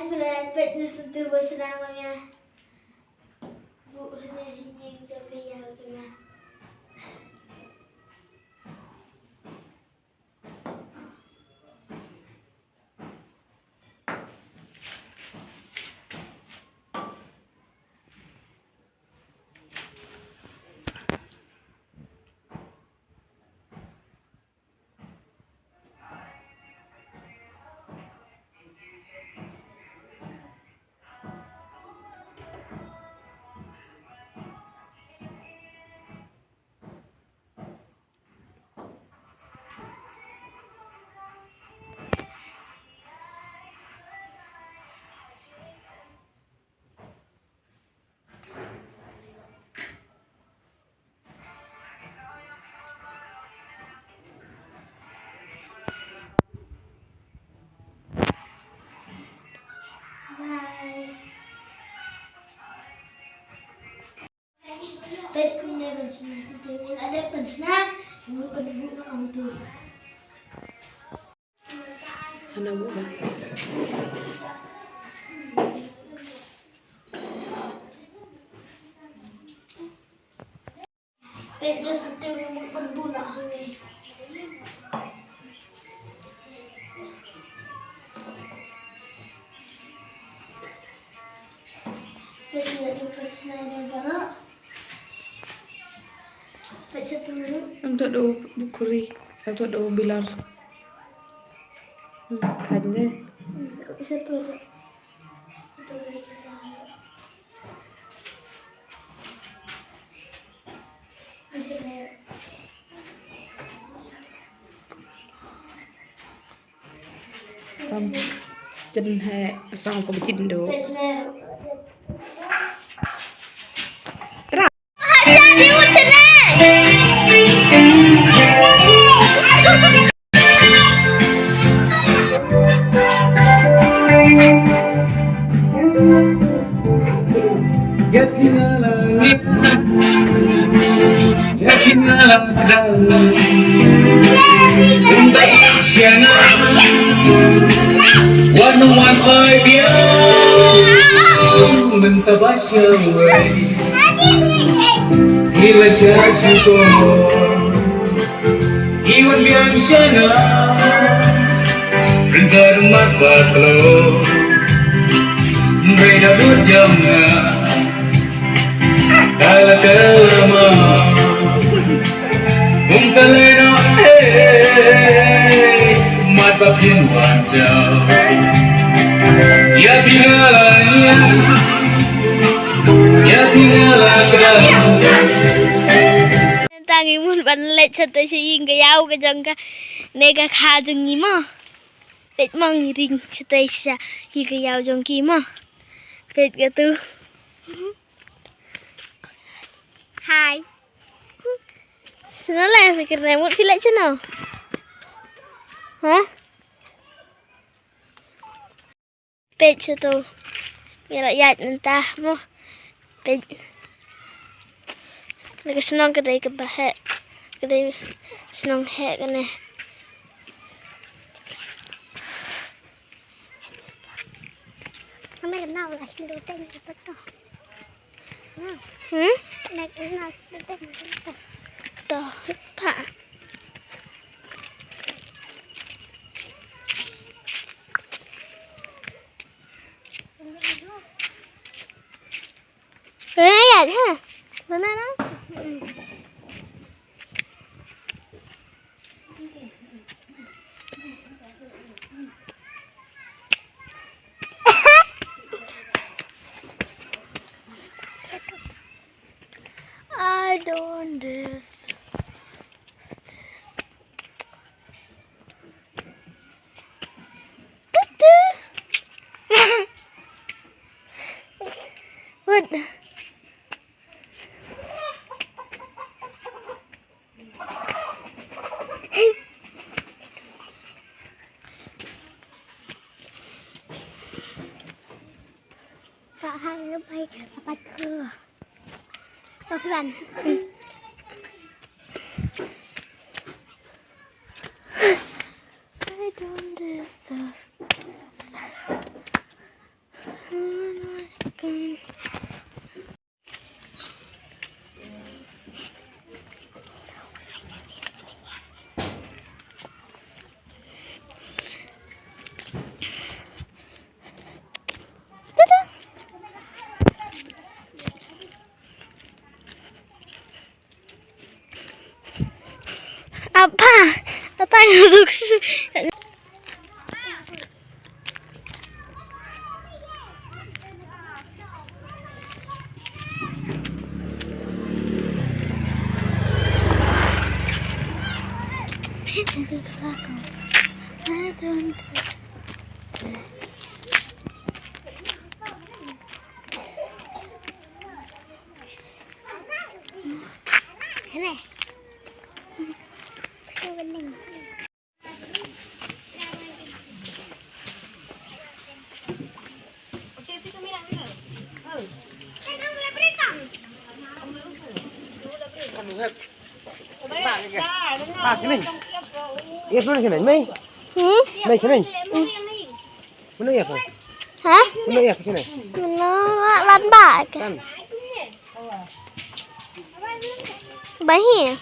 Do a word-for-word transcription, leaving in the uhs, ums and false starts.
Peit na satu ba sna ma nga. Buh hynne ha ïing jong ka ïaw jong nga. Bye. Peit kumne ban sna, peit kumne ban sna, kumne ban sna, kumne ban sna. Hana buh ba. Peit na suteng, mut ban buh na hangne. Peit na tu, peit na baroh. Peit satu. Em, tu ada buku ri. Em, tu ada bilar. Hmm, kan deh. Hmm, satu. Tam jin he song ko jin do. Iwan biang shana, ringkar mat baklo, breda dur jamna, kala kala ma, um taleno, eh, mat bakin wanjau. Ya tingala, ya tingala kra. Nangta ngi mut ban leit shatei sha ïing ka ïaw ka jong kane ka kha jong ngi mo. Peit mo ngi ring shatei sha ïing ka ïaw jong ki mo. Peit katu. Hai. Shano leh phi kren mut phi leit shano? Hah? Peit sha tu. Ngi la ïaid mynta mo. Peit. Kane ka shnong ka dei kaba heh. Ka dei shnong heh kane. Kane ka nau la shnong teng ka to. Hmm? Kane ka nau shnong teng ka to. To, pa. Mana ya? Mana na? I don't deserve this. What? Pak, hai, lu pai, apa tu? Apa plan? I don't deserve this. Apa? Apa yang duduk? I don't trust this. Hmm? Mano ïa ka kine? Mano la-, lan ba ka. Kan. Ba hi.